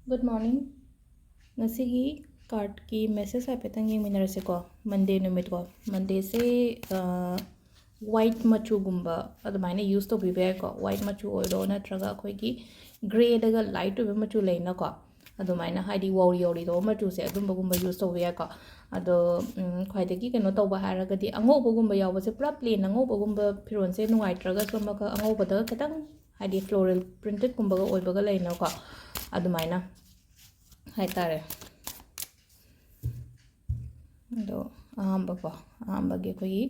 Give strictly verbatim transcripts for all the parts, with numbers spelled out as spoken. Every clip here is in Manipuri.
Good morning. ꯉꯁꯤꯒꯤ cardꯀꯤ message ꯍꯥꯏꯐꯦꯠꯇꯪ ꯌꯦꯡꯃꯤꯟꯅꯔꯁꯤꯀꯣ꯫ Monday ꯅꯨꯃꯤꯠꯀꯣ꯫ Mondayꯁꯦ, ꯑ, white ꯃꯆꯨꯒꯨꯝꯕ ꯑꯗꯨꯃꯥꯏꯅ use ꯇꯧꯕꯤꯕ ꯌꯥꯏꯀꯣ꯫ White ꯃꯆꯨ ꯑꯣꯏꯔꯣ, ꯅꯠꯇ꯭ꯔꯒ ꯑꯩꯈꯣꯏꯒꯤ greyꯗꯒ light ꯑꯣꯏꯕ ꯃꯆꯨ ꯂꯩꯅꯀꯣ, ꯑꯗꯨꯃꯥꯏꯅ, ꯍꯥꯏꯗꯤ ꯋꯥꯎꯔꯤ ꯋꯥꯎꯔꯤ ꯇꯧꯕ ꯃꯆꯨꯁꯦ, ꯑꯗꯨꯝꯕꯒꯨꯝꯕ use ꯇꯧꯕ ꯌꯥꯏꯀꯣ꯫ ꯑꯗꯣ, ꯎꯝ, ꯈ꯭ꯋꯥꯏꯗꯒꯤ ꯀꯩꯅꯣ ꯇꯧꯕ ꯍꯥꯏꯔꯒꯗꯤ ꯑꯉꯧꯕꯒꯨꯝꯕ ꯌꯥꯎꯕꯁꯦ, ꯄꯨꯔꯥ plain ꯑꯉꯧꯕꯒꯨꯝꯕ ꯐꯤꯔꯣꯜꯁꯦ ꯅꯨꯡꯉꯥꯏꯇ꯭ꯔꯒꯁꯨ ꯑꯃꯒ ꯑꯉꯧꯕꯗ ꯈꯤꯇꯪ, ꯍꯥꯏꯗꯤ floral printedꯀꯨꯝꯕꯒ ꯑꯣꯏꯕꯒ ꯂꯩꯅꯀꯣ, ꯑꯗꯨꯃꯥꯏꯅ ꯍꯥꯏꯇꯥꯔꯦ꯫ ꯑꯗꯣ ꯑꯍꯥꯟꯕꯀꯣ, ꯑꯍꯥꯟꯕꯒꯤ ꯑꯩꯈꯣꯏꯒꯤ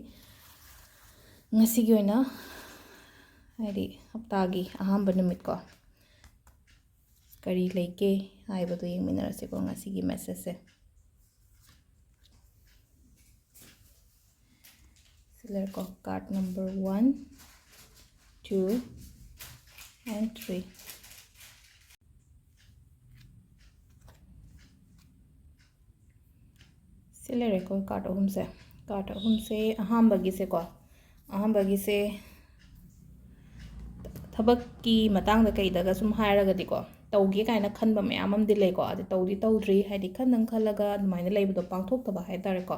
ꯉꯁꯤꯒꯤ ꯑꯣꯏꯅ, ꯍꯥꯏꯗꯤ ꯍꯞꯇꯥꯒꯤ ꯑꯍꯥꯟꯕ ꯅꯨꯃꯤꯠꯀꯣ, ꯀꯔꯤ ꯂꯩꯒꯦ ꯍꯥꯏꯕꯗꯣ ꯌꯦꯡꯃꯤꯟꯅꯔꯁꯤꯀꯣ, ꯉꯁꯤꯒꯤ messageꯁꯦ꯫ ꯁꯤ ꯂꯩꯔꯦꯀꯣ, card number one, two and three꯫ ꯁꯤ ꯂꯩꯔꯦꯀꯣ, card ꯑꯍꯨꯝꯁꯦ꯫ Card ꯑꯍꯨꯝꯁꯦ, ꯑꯍꯥꯟꯕꯒꯤꯁꯦꯀꯣ, ꯑꯍꯥꯟꯕꯒꯤꯁꯦ ꯊꯕꯛꯀꯤ ꯃꯇꯥꯡꯗ ꯀꯩꯗꯒ ꯁꯨꯝ ꯍꯥꯏꯔꯒꯗꯤꯀꯣ, ꯇꯧꯒꯦ ꯀꯥꯏꯅ ꯈꯟꯕ ꯃꯌꯥꯝ ꯑꯃꯗꯤ ꯂꯩꯀꯣ, ꯑꯗꯨ ꯇꯧꯗꯤ ꯇꯧꯗ꯭ꯔꯤ, ꯍꯥꯏꯗꯤ ꯈꯟꯗꯪ ꯈꯜꯂꯒ ꯑꯗꯨꯃꯥꯏꯅ ꯂꯩꯕꯗꯣ ꯄꯥꯡꯊꯣꯛꯇꯕ ꯍꯥꯏꯇꯥꯔꯦꯀꯣ꯫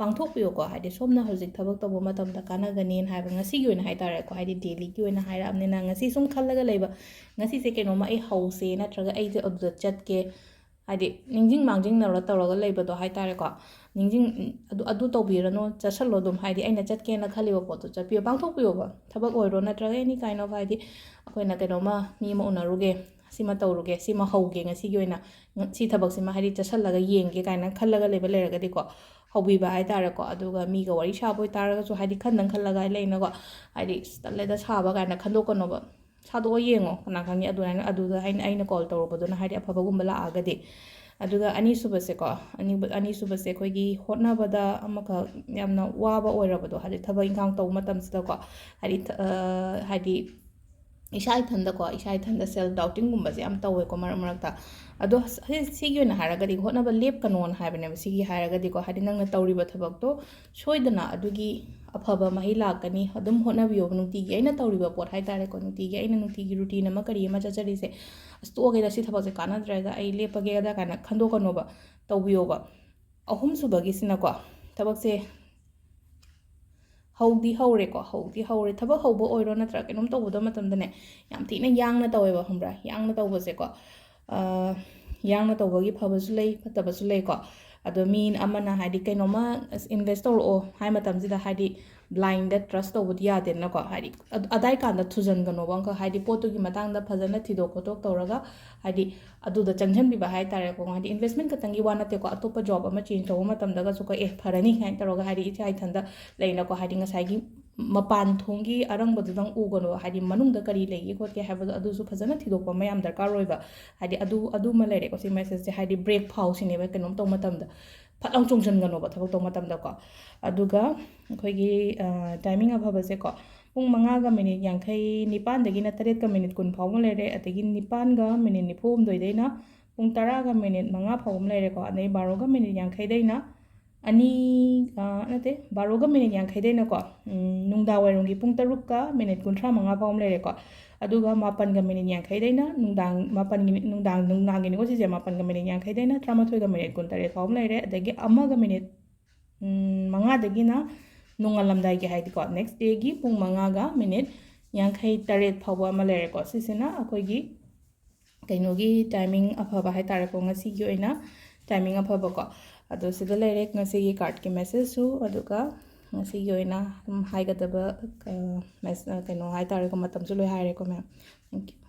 ꯄꯥꯡꯊꯣꯛꯄꯤꯌꯨꯀꯣ, ꯍꯥꯏꯗꯤ ꯁꯣꯝꯅ ꯍꯧꯖꯤꯛ ꯊꯕꯛ ꯇꯧꯕ ꯃꯇꯝꯗ ꯀꯥꯟꯅꯒꯅꯤꯅ ꯍꯥꯏꯕ, ꯉꯁꯤꯒꯤ ꯑꯣꯏꯅ ꯍꯥꯏꯇꯥꯔꯦꯀꯣ, ꯍꯥꯏꯗꯤ dailyꯒꯤ ꯑꯣꯏꯅ ꯍꯥꯏꯔꯛꯑꯕꯅꯤꯅ, ꯉꯁꯤ ꯁꯨꯝ ꯈꯜꯂꯒ ꯂꯩꯕ, ꯉꯁꯤꯁꯦ ꯀꯩꯅꯣꯝꯃ ꯑꯩ ꯍꯧꯁꯦ, ꯅꯠꯇ꯭ꯔꯒ ꯑꯩꯁꯦ ꯑꯗꯨꯗ ꯆꯠꯀꯦ, ꯍꯥꯏꯗꯤ ꯅꯤꯡꯁꯤꯡ ꯃꯥꯡꯖꯤꯡꯅꯔ ꯇꯧꯔꯒ ꯂꯩꯕꯗꯣ ꯍꯥꯏꯇꯥꯔꯦꯀꯣ꯫ ꯅꯤꯡꯁꯤꯡ-, ꯑꯗꯨ, ꯑꯗꯨ ꯇꯧꯕꯤꯔꯅꯨ, ꯆꯠꯁꯜꯂꯣ ꯑꯗꯨꯝ, ꯍꯥꯏꯗꯤ ꯑꯩꯅ ꯆꯠꯀꯦꯅ ꯈꯜꯂꯤꯕ ꯄꯣꯠꯇꯣ ꯆꯠꯄꯤꯌꯣ, ꯄꯥꯡꯊꯣꯛꯄꯤꯌꯣꯕ꯫ ꯊꯕꯛ ꯑꯣꯏꯔꯣ, ꯅꯠꯇ꯭ꯔꯒ any kind of, ꯍꯥꯏꯗꯤ ꯑꯩꯈꯣꯏꯅ ꯀꯩꯅꯣꯝꯃ, ꯃꯤ ꯑꯃ ꯎꯅꯔꯨꯒꯦ, ꯁꯤꯃ ꯇꯧꯔꯨꯒꯦ, ꯁꯤꯃ ꯍꯧꯒꯦ ꯉꯁꯤꯒꯤ ꯑꯣꯏꯅ, ꯁꯤ ꯊꯕꯛꯁꯤꯃ ꯍꯥꯏꯗꯤ ꯆꯠꯁꯜꯂꯒ ꯌꯦꯡꯒꯦ ꯀꯥꯏꯅ ꯈꯜꯂꯒ ꯂꯩꯕ ꯂꯩꯔꯒꯗꯤꯀꯣ, ꯍꯧꯕꯤꯕ ꯍꯥꯏꯇꯥꯔꯦꯀꯣ꯫ ꯑꯗꯨꯒ ꯃꯤꯒ ꯋꯥꯔꯤ ꯁꯥꯕ ꯑꯣꯏꯇꯥꯔꯒꯁꯨ, ꯍꯥꯏꯗꯤ ꯈꯟꯗꯪ ꯈꯜꯂꯒ ꯂꯩꯅꯀꯣ, ꯍꯥꯏꯗꯤ "ꯑꯁ, ꯇꯜꯂꯦꯗ ꯁꯥꯕ" ꯀꯥꯏꯅ ꯈꯟꯗꯣꯛꯀꯅꯣꯕ꯫ ꯁꯥꯗꯣꯛꯑ ꯌꯦꯡꯉꯣ, ꯀꯅꯥ ꯈꯪꯅꯤ, ꯑꯗꯨꯃꯥꯏꯅ, ꯑꯗꯨꯗ ꯑꯩꯅ, ꯑꯩꯅ call ꯇꯧꯔꯨꯕꯗꯨꯅ ꯍꯥꯏꯗꯤ ꯑꯐꯕꯒꯨꯝꯕ ꯂꯥꯛꯑꯒꯗꯤ꯫ ꯑꯗꯨꯒ ꯑꯅꯤꯁꯨꯕꯁꯦꯀꯣ, ꯑꯅꯤꯕ-, ꯑꯅꯤꯁꯨꯕꯁꯦ ꯑꯩꯈꯣꯏꯒꯤ ꯍꯣꯠꯅꯕꯗ ꯑꯃꯈꯛ ꯌꯥꯝꯅ ꯋꯥꯕ ꯑꯣꯏꯔꯕꯗꯣ, ꯍꯥꯏꯗꯤ ꯊꯕꯛ ꯏꯪꯈꯥꯡ ꯇꯧꯕ ꯃꯇꯝꯁꯤꯗꯀꯣ, ꯍꯥꯏꯗꯤ ꯊ-, ꯑ, ꯍꯥꯏꯗꯤ ꯏꯁꯥ ꯏꯊꯟꯗꯀꯣ, ꯏꯁꯥ ꯏꯊꯟꯗ self doubtingꯒꯨꯝꯕꯁꯦ ꯌꯥꯝ ꯇꯧꯋꯦꯀꯣ ꯃꯔꯛ ꯃꯔꯛꯇ꯫ ꯑꯗꯣ ꯁꯤ-, ꯁꯤꯒꯤ ꯑꯣꯏꯅ ꯍꯥꯏꯔꯒꯗꯤ ꯍꯣꯠꯅꯕ ꯂꯦꯞꯀꯅꯣꯅ ꯍꯥꯏꯕꯅꯦꯕ꯫ ꯁꯤꯒꯤ ꯍꯥꯏꯔꯒꯗꯤꯀꯣ, ꯍꯥꯏꯗꯤ ꯅꯪꯅ ꯇꯧꯔꯤꯕ ꯊꯕꯛꯇꯣ ꯁꯣꯏꯗꯅ ꯑꯗꯨꯒꯤ ꯑꯐꯕ ꯃꯍꯩ ꯂꯥꯛꯀꯅꯤ꯫ ꯑꯗꯨꯝ ꯍꯣꯠꯅꯕꯤꯌꯣꯕ ꯅꯨꯡꯇꯤꯒꯤ꯫ ꯑꯩꯅ ꯇꯧꯔꯤꯕ ꯄꯣꯠ ꯍꯥꯏ ꯇꯥꯔꯦꯀꯣ, ꯅꯨꯡꯇꯤꯒꯤ ꯑꯩꯅ ꯅꯨꯡꯇꯤꯒꯤ routine ꯑꯃ ꯀꯔꯤ ꯑꯃ ꯆꯠꯆꯔꯤꯁꯦ, "ꯑꯁ, ꯇꯣꯛꯑꯒꯦꯗ, ꯁꯤ ꯊꯕꯛꯁꯦ ꯀꯥꯟꯅꯗ꯭ꯔꯦꯗ, ꯑꯩ ꯂꯦꯞꯄꯒꯦꯗ" ꯀꯥꯏꯅ ꯈꯟꯗꯣꯛꯀꯅꯣꯕ, ꯇꯧꯕꯤꯌꯣꯕ꯫ ꯑꯍꯨꯝꯁꯨꯕꯒꯤꯁꯤꯅꯀꯣ, ꯊꯕꯛꯁꯦ ꯍꯧꯗꯤ ꯍꯧꯔꯦꯀꯣ, ꯍꯧꯗꯤ ꯍꯧꯔꯦ꯫ ꯊꯕꯛ ꯍꯧꯕ ꯑꯣꯏꯔꯣ ꯅꯠꯇ꯭ꯔꯒ ꯀꯩꯅꯣꯝ ꯇꯧꯕꯗ ꯃꯇꯝꯗꯅꯦ, ꯌꯥꯝ ꯊꯤꯅ ꯌꯥꯡꯅ ꯇꯧꯋꯦꯕ, ꯈꯪꯕ꯭ꯔꯥ? ꯌꯥꯡꯅ ꯇꯧꯕꯁꯦꯀꯣ, ꯑ, ꯌꯥꯡꯅ ꯇꯧꯕꯒꯤ ꯐꯕꯁꯨ ꯂꯩ, ꯐꯠꯇꯕꯁꯨ ꯂꯩꯀꯣ꯫ ꯑꯗꯣ ꯃꯤ ꯑꯃꯅ ꯍꯥꯏꯗꯤ ꯀꯩꯅꯣꯝꯃ, "ꯑꯁ, invest ꯇꯧꯔꯛꯑꯣ" ꯍꯥꯏ ꯃꯇꯝꯁꯤꯗ, ꯍꯥꯏꯗꯤ blindꯗ trust ꯇꯧꯕꯗꯤ ꯌꯥꯗꯦꯗꯅꯀꯣ꯫ ꯍꯥꯏꯗꯤ ꯑꯗ-, ꯑꯗꯥꯏ ꯀꯥꯟꯗ ꯊꯨꯖꯟꯒꯅꯣꯕ ꯑꯃꯈꯛ, ꯍꯥꯏꯗꯤ ꯄꯣꯠꯇꯨꯒꯤ ꯃꯇꯥꯡꯗ ꯐꯖꯅ ꯊꯤꯗꯣꯛ ꯈꯣꯠꯇꯣꯛ ꯇꯧꯔꯒ, ꯍꯥꯏꯗꯤ ꯑꯗꯨꯗ ꯆꯪꯁꯤꯟꯕꯤꯕ ꯍꯥꯏ ꯇꯥꯔꯦꯀꯣ꯫ ꯍꯥꯏꯗꯤ investment ꯈꯛꯇꯪꯒꯤ ꯋꯥ ꯅꯠꯇꯦꯀꯣ, ꯑꯇꯣꯞꯄ job ꯑꯃ change ꯇꯧꯕ ꯃꯇꯝꯗꯒꯁꯨꯀꯣ, "ꯑꯦ, ꯐꯔꯅꯤ" ꯍꯥꯏꯅ ꯇꯧꯔꯒ, ꯍꯥꯏꯗꯤ ꯏꯁꯥ ꯏꯊꯟꯗ ꯂꯩꯅꯀꯣ, ꯍꯥꯏꯗꯤ ꯉꯁꯥꯏꯒꯤ ꯃꯄꯥꯟ ꯊꯣꯡꯒꯤ ꯑꯔꯪꯕꯗꯨꯗꯪ ꯎꯒꯅꯣ, ꯍꯥꯏꯗꯤ ꯃꯅꯨꯡꯗ ꯀꯔꯤ ꯂꯩꯒꯦ ꯈꯣꯠꯀꯦ ꯍꯥꯏꯕꯗꯣ ꯑꯗꯨꯁꯨ ꯐꯖꯅ ꯊꯤꯗꯣꯛꯄ ꯑꯃ ꯌꯥꯝ ꯗꯔꯀꯥꯔ ꯑꯣꯏꯕ꯫ ꯍꯥꯏꯗꯤ ꯑꯗꯨ, ꯑꯗꯨꯃ ꯂꯩꯔꯦꯀꯣ, ꯁꯤ messageꯁꯦ, ꯍꯥꯏꯗꯤ break ꯐꯥꯎ ꯁꯤꯅꯦꯕ, ꯀꯩꯅꯣꯝ ꯇꯧꯕ ꯃꯇꯝꯗ ꯐꯠ ꯂꯥꯎ ꯆꯣꯡꯁꯤꯟꯒꯅꯣꯕ ꯊꯕꯛ ꯇꯧꯕ ꯃꯇꯝꯗꯀꯣ꯫ ꯑꯗꯨꯒ ꯑꯩꯈꯣꯏꯒꯤ, ꯑ, timing ꯑꯐꯕꯁꯦꯀꯣ, ꯄꯨꯡ ꯃꯉꯥꯒ minute ꯌꯥꯡꯈꯩ ꯅꯤꯄꯥꯟꯗꯒꯤꯅ ꯇꯔꯦꯠꯀ minute ꯀꯨꯟ ꯐꯥꯎꯕ ꯂꯩꯔꯦ, ꯑꯗꯒꯤ ꯅꯤꯄꯥꯟꯒ minute ꯅꯤꯐꯨ ꯍꯨꯝꯗꯣꯏꯗꯩꯅ ꯄꯨꯡ ꯇꯔꯥꯒ minute ꯃꯉꯥ ꯐꯥꯎꯕ ꯑꯃ ꯂꯩꯔꯦꯀꯣ, ꯑꯗꯩ ꯕꯥꯔꯣꯒ minute ꯌꯥꯡꯈꯩꯗꯩꯅ ꯑꯅꯤ, ꯑ, ꯅꯠꯇꯦ, ꯕꯥꯔꯣꯒ minute ꯌꯥꯡꯈꯩꯗꯩꯅꯀꯣ, ꯎꯝ, ꯅꯨꯡꯗꯥꯡ ꯋꯥꯏꯔꯝꯒꯤ ꯄꯨꯡ ꯇꯔꯨꯛꯀ minute ꯀꯨꯟꯊ꯭ꯔꯥ ꯃꯉꯥ ꯐꯥꯎ ꯑꯃ ꯂꯩꯔꯦꯀꯣ꯫ ꯑꯗꯨꯒ ꯃꯥꯄꯟꯒ minute ꯌꯥꯡꯈꯩꯗꯩꯅ ꯅꯨꯡꯗꯥꯡ, ꯃꯥꯄꯟꯒꯤ, ꯅꯨꯡꯗꯥꯡ, ꯅꯨꯡꯗꯥꯡꯒꯤꯅꯤꯀꯣ ꯁꯤꯁꯦ, ꯃꯥꯄꯟꯒ minute ꯌꯥꯡꯈꯩꯗꯩꯅ ꯇꯔꯥꯃꯥꯊꯣꯏꯒ minute ꯀꯨꯟꯇꯔꯦꯠ ꯐꯥꯎ ꯑꯃ ꯂꯩꯔꯦ, ꯑꯗꯒꯤ ꯑꯃꯒ minute ꯎꯝ, ꯃꯉꯥꯗꯒꯤꯅ ꯅꯣꯡꯉꯥꯜꯂꯝꯗꯥꯏꯒꯤ, ꯍꯥꯏꯗꯤꯀꯣ, next dayꯒꯤ ꯄꯨꯡ ꯃꯉꯥꯒ minute ꯌꯥꯡꯈꯩ ꯇꯔꯦꯠ ꯐꯥꯎꯕ ꯑꯃ ꯂꯩꯔꯦꯀꯣ꯫ ꯁꯤꯁꯤꯅ ꯑꯩꯈꯣꯏꯒꯤ ꯀꯩꯅꯣꯒꯤ timing ꯑꯐꯕ ꯍꯥꯏ ꯇꯥꯔꯦꯀꯣ, ꯉꯁꯤꯒꯤ ꯑꯣꯏꯅ timing ꯑꯐꯕꯀꯣ꯫ ꯑꯗꯣ ꯁꯤꯗ ꯂꯩꯔꯦ ꯉꯁꯤꯒꯤ cardꯀꯤ messageꯁꯨ, ꯑꯗꯨꯒ ꯉꯁꯤꯒꯤ ꯑꯣꯏꯅ ꯑꯗꯨꯝ ꯍꯥꯏꯒꯗꯕ, ꯑ, mess-, ꯑ, ꯀꯩꯅꯣ ꯍꯥꯏ ꯇꯥꯔꯦꯀꯣ, ꯃꯇꯝꯁꯨ ꯂꯣꯏ ꯍꯥꯏꯔꯦꯀꯣ, ma'am꯫ Thank you꯫